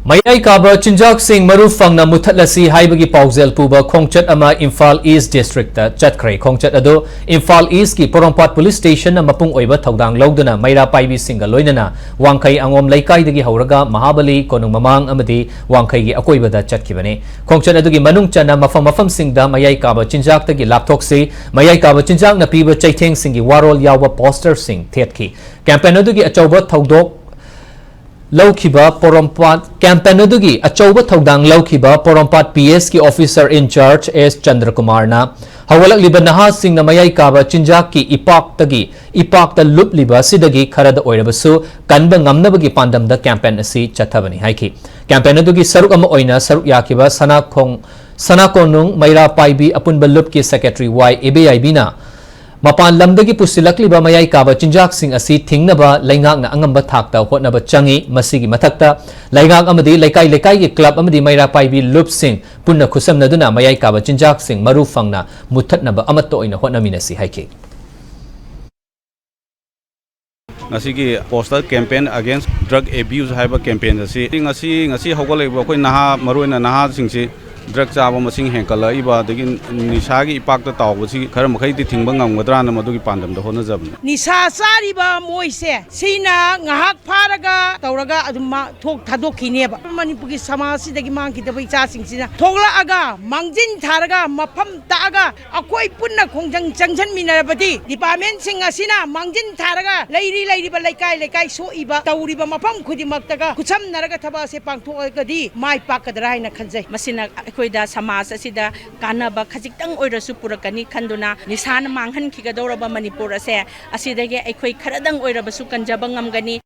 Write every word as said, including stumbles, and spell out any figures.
ꯃꯌꯥꯏ ꯀꯥꯕ ꯆꯤꯟꯖꯥꯛꯁꯤꯡ ꯃꯔꯨ ꯐꯪꯅ ꯃꯨꯊꯠꯂꯁꯤ ꯍꯥꯏꯕꯒꯤ ꯄꯥꯎꯖꯦꯜ ꯄꯨꯕ ꯈꯣꯡꯆꯠ ꯑꯃ ꯏꯝꯐꯥꯜ ꯏꯁ ꯗꯤꯁꯇ꯭ꯔꯤꯛꯇ ꯆꯠꯈ꯭ꯔꯦ꯫ ꯈꯣꯡꯆꯠ ꯑꯗꯨ ꯏꯝꯐꯥꯜ ꯏꯁꯀꯤ ꯄꯣꯔꯣꯝꯄꯥꯠ ꯄꯨꯂꯤꯁ ꯁ꯭ꯇꯦꯁꯟꯅ ꯃꯄꯨꯡ ꯑꯣꯏꯕ ꯊꯧꯗꯥꯡ ꯂꯧꯗꯨꯅ ꯃꯩꯔꯥ ꯄꯥꯏꯕꯤꯁꯤꯡꯒ ꯂꯣꯏꯅꯅ ꯋꯥꯡꯈꯩ ꯑꯉꯣꯝ ꯂꯩꯀꯥꯏꯗꯒꯤ ꯍꯧꯔꯒ ꯃꯍꯥꯕꯂꯤ, ꯀꯣꯅꯨꯡ ꯃꯃꯥꯡ ꯑꯃꯗꯤ ꯋꯥꯡꯈꯩꯒꯤ ꯑꯀꯣꯏꯕꯗ ꯆꯠꯈꯤꯕꯅꯤ꯫ ꯈꯣꯡꯆꯠ ꯑꯗꯨꯒꯤ ꯃꯅꯨꯡ ꯆꯟꯅ ꯃꯐꯝ ꯃꯐꯝꯁꯤꯡꯗ ꯃꯌꯥꯏ ꯀꯥꯕ ꯆꯤꯟꯖꯥꯛꯇꯒꯤ ꯂꯥꯞꯊꯣꯛꯁꯤ, ꯃꯌꯥꯏ ꯀꯥꯕ ꯆꯤꯟꯖꯥꯛꯅ ꯄꯤꯕ ꯆꯩꯊꯦꯡꯁꯤꯡꯒꯤ ꯋꯥꯔꯣꯜ ꯌꯥꯎꯕ ꯄꯣꯁꯇꯔꯁꯤꯡ ꯊꯦꯠꯈꯤ꯫ ꯀꯦꯝꯄꯦꯟ ꯑꯗꯨꯒꯤ ꯑꯆꯧꯕ ꯊꯧꯗꯣꯛ ꯂꯧꯈꯤꯕ ꯄꯣꯔꯣꯝꯄꯥꯠ, ꯀꯦꯝꯄꯦꯟ ꯑꯗꯨꯒꯤ ꯑꯆꯧꯕ ꯊꯧꯗꯥꯡ ꯂꯧꯈꯤꯕ ꯄꯣꯔꯣꯝꯄꯥꯠ ꯄꯤ ꯑꯦꯁꯀꯤ officer in charge ꯑꯦꯁ ꯆꯟꯗ꯭ꯔꯀꯨꯃꯥꯔꯅ ꯍꯧꯒꯠꯂꯛꯂꯤꯕ ꯅꯍꯥꯁꯤꯡꯅ ꯃꯌꯥꯏ ꯀꯥꯕ ꯆꯤꯟꯖꯥꯛꯀꯤ ꯏꯄꯥꯛꯇꯒꯤ, ꯏꯄꯥꯛꯇ ꯂꯨꯞꯂꯤꯕ ꯑꯁꯤꯗꯒꯤ ꯈꯔꯗ ꯑꯣꯏꯔꯕꯁꯨ ꯀꯟꯕ ꯉꯝꯅꯕꯒꯤ ꯄꯥꯟꯗꯝꯗ ꯀꯦꯝꯄꯦꯟ ꯑꯁꯤ ꯆꯠꯊꯕꯅꯤ ꯍꯥꯏꯈꯤ꯫ ꯀꯦꯝꯄꯦꯟ ꯑꯗꯨꯒꯤ ꯁꯔꯨꯛ ꯑꯃ ꯑꯣꯏꯅ ꯁꯔꯨꯛ ꯌꯥꯈꯤꯕ ꯁꯅꯥꯈꯣꯡ-, ꯁꯅꯥꯀꯣꯅꯨꯡ ꯃꯩꯔꯥ ꯄꯥꯏꯕꯤ ꯑꯄꯨꯟꯕ ꯂꯨꯞꯀꯤ ꯁꯦꯀ꯭ꯔꯦꯇꯔꯤ ꯋꯥꯏ ꯏꯕꯦꯌꯥꯏꯕꯤꯅ ꯃꯄꯥꯟ ꯂꯝꯗꯒꯤ ꯄꯨꯁꯤꯜꯂꯛꯂꯤꯕ ꯃꯌꯥꯏ ꯀꯥꯕ ꯆꯤꯟꯖꯥꯛꯁꯤꯡ ꯑꯁꯤ ꯊꯤꯡꯅꯕ ꯂꯩꯉꯥꯛꯅ ꯑꯉꯝꯕ ꯊꯥꯛꯇ ꯍꯣꯠꯅꯕ ꯆꯪꯏ꯫ ꯃꯁꯤꯒꯤ ꯃꯊꯛꯇ ꯂꯩꯉꯥꯛ ꯑꯃꯗꯤ ꯂꯩꯀꯥꯏ ꯂꯩꯀꯥꯏꯒꯤ ꯀ꯭ꯂꯕ ꯑꯃꯗꯤ ꯃꯩꯔꯥ ꯄꯥꯏꯕꯤ ꯂꯨꯞꯁꯤꯡ ꯄꯨꯟꯅ ꯈꯨꯠꯁꯝꯅꯗꯨꯅ ꯃꯌꯥꯏ ꯀꯥꯕ ꯆꯤꯟꯖꯥꯛꯁꯤꯡ ꯃꯔꯨ ꯐꯪꯅ ꯃꯨꯠꯊꯠꯅꯕ ꯑꯃꯠꯇ ꯑꯣꯏꯅ ꯍꯣꯠꯅꯃꯤꯟꯅꯁꯤ ꯍꯥꯏꯈꯤ꯫ ꯉꯁꯤꯒꯤ Poster Campaign Against Drug Abuse ꯍꯥꯏꯕ ꯀꯦꯝꯄꯦꯟ ꯑꯁꯤ ꯉꯁꯤ, ꯉꯁꯤ ꯍꯧꯒꯠꯂꯛꯏꯕ ꯑꯩꯈꯣꯏ ꯅꯍꯥ, ꯃꯔꯨꯑꯣꯏꯅ ꯅꯍꯥꯁꯤꯡꯁꯤ ꯗ꯭ꯔꯒ ꯆꯥꯕ ꯃꯁꯤꯡ ꯍꯦꯟꯒꯠꯂꯛꯏꯕ, ꯑꯗꯒꯤ ꯅꯤꯁꯥꯒꯤ ꯏꯄꯥꯛꯇ ꯇꯥꯎꯕꯁꯤ ꯈꯔ ꯃꯈꯩꯗꯤ ꯊꯤꯡꯕ ꯉꯝꯒꯗ꯭ꯔꯥꯅ ꯃꯗꯨꯒꯤ ꯄꯥꯟꯗꯝꯗ ꯍꯣꯠꯅꯖꯕꯅꯤ꯫ ꯅꯤꯁꯥ ꯆꯥꯔꯤꯕ ꯃꯣꯏꯁꯦ ꯁꯤꯅ ꯉꯥꯏꯍꯥꯛ ꯐꯥꯔꯒ ꯇꯧꯔꯒ ꯑꯗꯨꯝ ꯃꯥ ꯊꯣꯛ ꯊꯥꯗꯣꯛꯈꯤꯅꯦꯕ꯫ ꯃꯅꯤꯄꯨꯔꯒꯤ ꯁꯃꯥꯖꯁꯤꯗꯒꯤ ꯃꯥꯡꯈꯤꯗꯕ ꯏꯆꯥꯁꯤꯡꯁꯤꯅ ꯊꯣꯛꯂꯛꯑꯒ ꯃꯥꯡꯖꯤꯟ ꯊꯥꯔꯒ ꯃꯐꯝ ꯇꯥꯛꯑꯒ ꯑꯩꯈꯣꯏ ꯄꯨꯟꯅ ꯈꯣꯡꯖꯪ ꯆꯪꯁꯤꯟꯃꯤꯟꯅꯔꯕꯗꯤ departmentꯁꯤꯡ ꯑꯁꯤꯅ ꯃꯥꯡꯖꯤꯟ ꯊꯥꯔꯒ ꯂꯩꯔꯤ ꯂꯩꯔꯤꯕ ꯂꯩꯀꯥꯏ ꯂꯩꯀꯥꯏ ꯁꯣꯛꯏꯕ ꯇꯧꯔꯤꯕ ꯃꯐꯝ ꯈꯨꯗꯤꯡꯃꯛꯇꯒ ꯈꯨꯠꯁꯝꯅꯔꯒ ꯊꯕꯛ ꯑꯁꯦ ꯄꯥꯡꯊꯣꯛꯑꯒꯗꯤ ꯃꯥꯏ ꯄꯥꯛꯀꯗ꯭ꯔꯥ ꯍꯥꯏꯅ ꯈꯟꯖꯩ꯫ ꯃꯁꯤꯅ ꯑꯩꯈꯣꯏꯗ ꯁꯃꯥꯖ ꯑꯁꯤꯗ ꯀꯥꯟꯅꯕ ꯈꯖꯤꯛꯇꯪ ꯑꯣꯏꯔꯁꯨ ꯄꯨꯔꯛꯀꯅꯤ ꯈꯟꯗꯨꯅ ꯅꯤꯁꯥꯅ ꯃꯥꯡꯍꯟꯈꯤꯒꯗꯧꯔꯕ ꯃꯅꯤꯄꯨꯔ ꯑꯁꯦ ꯑꯁꯤꯗꯒꯤ ꯑꯩꯈꯣꯏ ꯈꯔꯗꯪ ꯑꯣꯏꯔꯕꯁꯨ ꯀꯟꯖꯕ ꯉꯝꯒꯅꯤ꯫